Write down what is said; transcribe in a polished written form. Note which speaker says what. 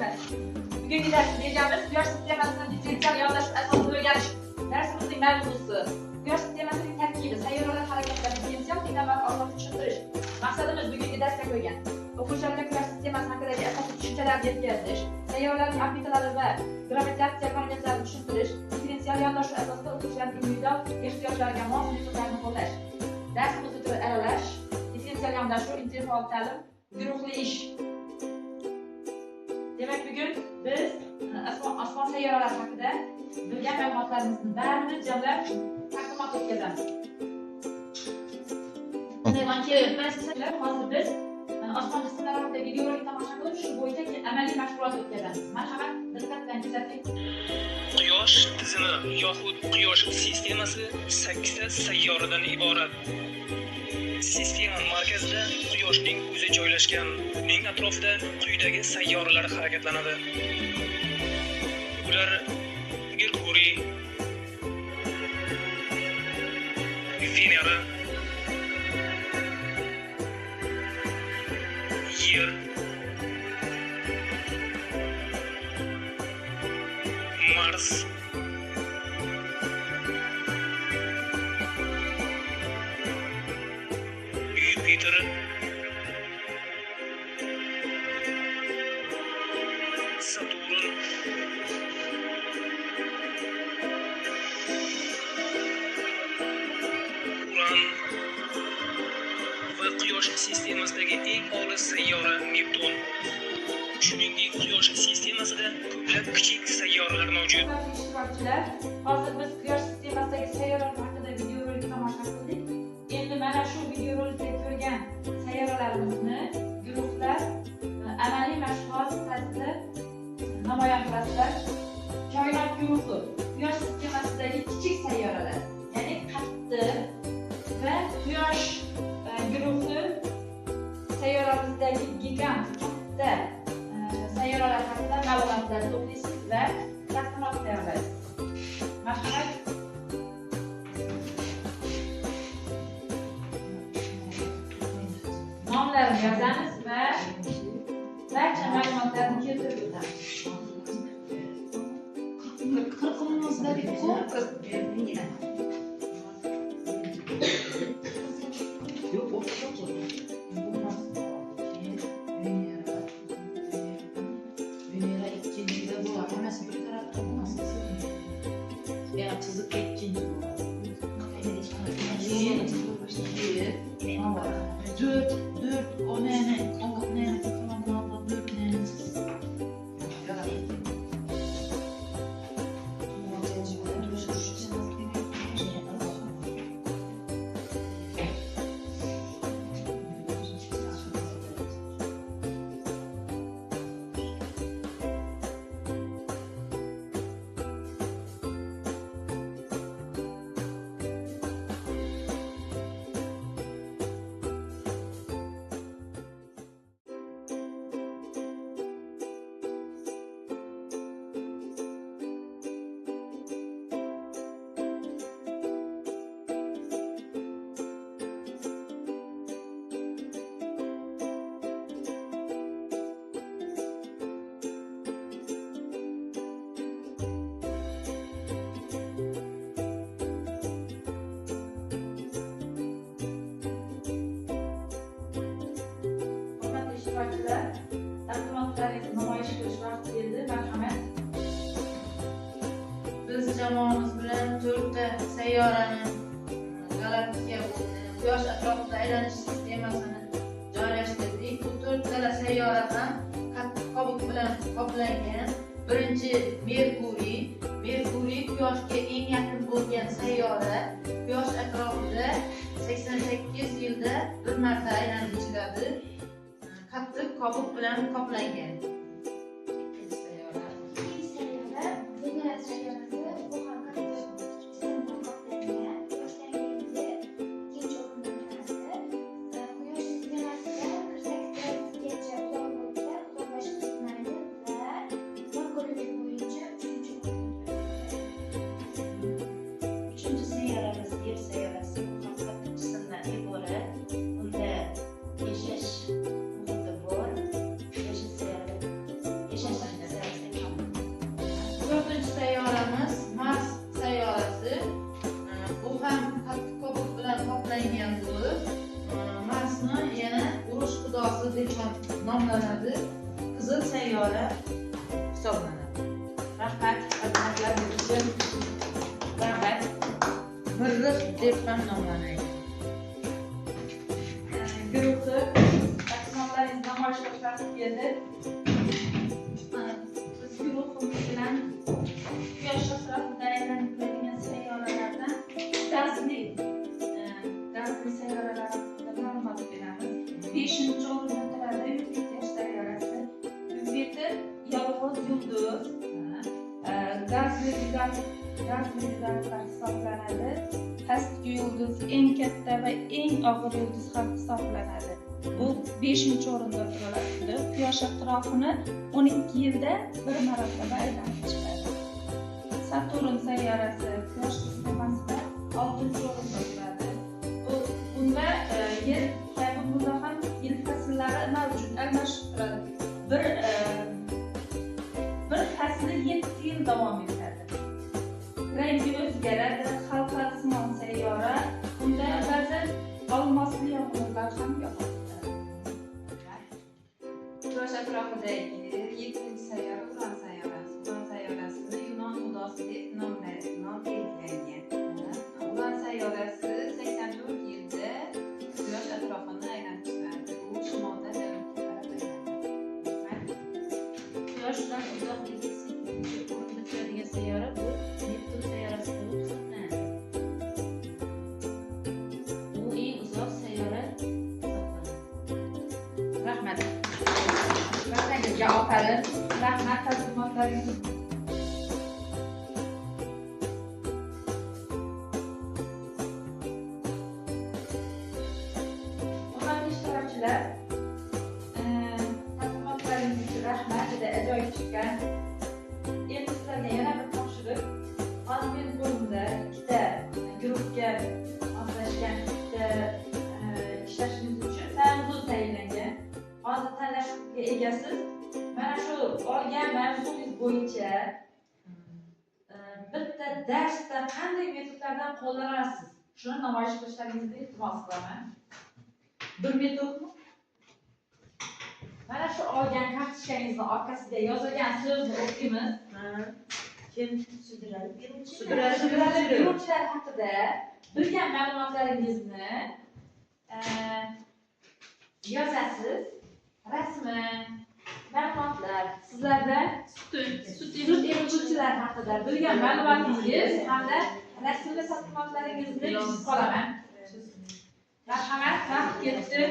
Speaker 1: Ishtirokchilar, bugungi dars rejamiz Quyosh sistemasini differensial yondashuv asosida o'rganish. Darsimizning mavzusi Quyosh sistemasining tarkibi, sayyoralar harakatlari, differensial tenglamalar orqali tushuntirish. Maqsadimiz bugungi darsga qo'ygan o'quvchilarga Quyosh sistemasi haqidagi asosiy tushunchalarni yetkazish, sayyoralarning orbitalari va gravitatsiya parametlarini tushuntirish, differensial yondashuv asosida o'quvchilarning individual ehtiyojlariga mos metodlarni qo'llash. Darsimiz turi aralash, differensial yondashuv, interfaol ta'lim, guruhli ish. Demak, bugun biz osmon sayyoralari haqida bilgan ma'lumotlarimizni barini jamlab taqdimot o'tkazamiz. Hozir biz osmon jismlari haqida videorolik tomosha qilib, shu bo'yicha amaliy mashg'ulot o'tkazamiz. Marhamat, diqqat bilan kuzating.
Speaker 2: Quyosh tizimi yoxud Quyosh sistemasi 8 ta sayyoradan iborat. Sistema markazida Quyoshning o'zi joylashgan. Uning atrofida quyidagi sayyoralar harakatlanadi. Ular Merkuriy, Venera, Yer, Mars, Yupiter, Saturn, Uran va Quyosh sistemasidagi eng olis sayyora Neptun. Shuningdek, Quyosh sistemasida ko'plab kichik sayyoralar mavjud.
Speaker 1: Hurmatli ishtirokchilar, hozir biz Quyosh sistemasidagi sayyoralar haqida videorolik tomosha qildik. Endi mana shu videorolikda ko'rgan sayyoralarimizni guruhlar amaliy mashg'ulot tarzida namoyon qilasizlar. Koinot guruhi Quyosh sistemasidagi kichik sayyoralar, ya'ni qattiq va Quyosh guruhi sayyoramizdagi gigant katta sayyoralar haqida ma'lumotlar to'playsiz va taqdimot tayyorlaysiz. Marhamat. Nomlarini yozamiz va barcha ma'lumotlarni keltirib o'tamiz.
Speaker 3: Qirqimimizda ko'p.
Speaker 4: Yo'q, o'xshab. Venera. Venera ikkinchida bo'ladi. Hammasi bir tarafda bo'lmasin. Ya chiziqqa ikkinchi bo'ladi. Yer, dört, dört, o nene, o nene, kalanlarda dört nene.
Speaker 1: Hurmatli ishtirokchilar, taqdimotlaringizni namoyish qilish vaqti keldi. Marhamat.
Speaker 3: Biz jamoamiz bilan 4 ta sayyorani galaktika Quyosh atrofida aylanish sistemasini joylashtirdik. Bu 4 tala sayyora ham qattiq qobiq bilan qoplangan. Birinchi Merkuriy. Merkuriy Quyoshga eng yaqin bo'lgan sayyora. Quyosh atrofida 88 yilda bir marta aylanib chiqadi. Qattiq qobiq bilan qoplangan. Ikkinchi sayyora.
Speaker 5: Ikkinchi sayyora Venera sayyorasi. Bu ham qattiq jism bilan qoplangan. Quyoshdan keyingi ikkinchi o'rinda turadi. Quyosh sistemasidan 48 gacha uzoq bo'lsa, uzoqlashib ketmaydi va yorqinligi bo'yicha uchinchi o'rinda turadi.
Speaker 4: Uchinchi sayyoramiz Yer sayyorasi. Bu ham qattiq jismdan iborat. Unda yashash muhiti bor. Yashash deb ham nomlanadi. Qizil sayyora hisoblanadi.
Speaker 1: Rahmat, taqdimotlaringiz uchun. Rahmat.
Speaker 4: Mirrix deb ham nomlanadi.
Speaker 1: Guruhi taqdimotlaringizni namoyish qilish vaqti keldi.
Speaker 6: Biz guruhimiz bilan Quyosh atrofida aylanib yuradigan sayyoralardan gazli sayyoralar haqida ma'lumot beramiz. 5-o'rinda turadi Yupiter sayyorasi. Yupiter yolg'iz yulduz, gazli gigantlar hisoblanadi. Pastki yulduz eng katta va eng og'ir yulduz ham hisoblanadi. U 5-o'rinda turadi. Quyosh atrofini 12 yilda bir marotaba aylanib chiqadi. Saturn sayyorasi Quyosh sistemasida 6-o'rinda turadi. Bunda yer kabi bunda ham yil fasllari mavjud, almashib turadi. Bir fasli 7 yil davom etadi. Rangi o'zgaradi, halqasimon sayyora. Bunda ba'zan olmosli yomg'irlar ham yog'adi.
Speaker 7: Quyosh atrofidagi 7-sayyora Uran sayyorasi. Uran sayyorasini Yunon xudosi deb nom belgilangan. Uran sayyorasi 84 yilda Quyosh atrofini aylanib chiqadi. U shimoldan janubga qarab aylanadi.
Speaker 4: Quyoshdan uzoqligi 8-o'rinda turadigan sayyora bu Neptun sayyorasi bo'lib hisoblanadi. U eng uzoq sayyora hisoblanadi.
Speaker 1: Rahmat. Barchangizga ofarin. Rahmat taqdimotlaringiz. Hurmatli ishtirokchilar, taqdimotlaringiz uchun rahmat, juda ajoyib chiqqan. Endi sizlarga yana bir topshiriq. Hozir meni qo'limda ikkita guruhga moslashgan ikkita ishlashingiz uchun mavzu tayinlangan. Hozir tanlash huquqiga egasiz. Mana shu olgan mavzungiz bo'yicha bitta darsda qanday metodlardan qo'llanasiz? Shuni namoyish qilishlaringizni iltimos qilaman.
Speaker 4: Bir metodmi?
Speaker 1: Mana shu olgan kartochkangizni orqasida yozilgan so'zni o'qiymiz.
Speaker 4: Kim sudralib yuruvchi?
Speaker 1: Sudralib yuruvchilar haqida bilgan ma'lumotlaringizni yozasiz. Rasmi, ma'lumotlar sizlarda
Speaker 6: Sut
Speaker 1: sut emizuvchilar haqida bilgan ma'lumotingiz hamda rasmli taqdimotlaringizni kutib qolaman. Marhamat, vaqt ketdi.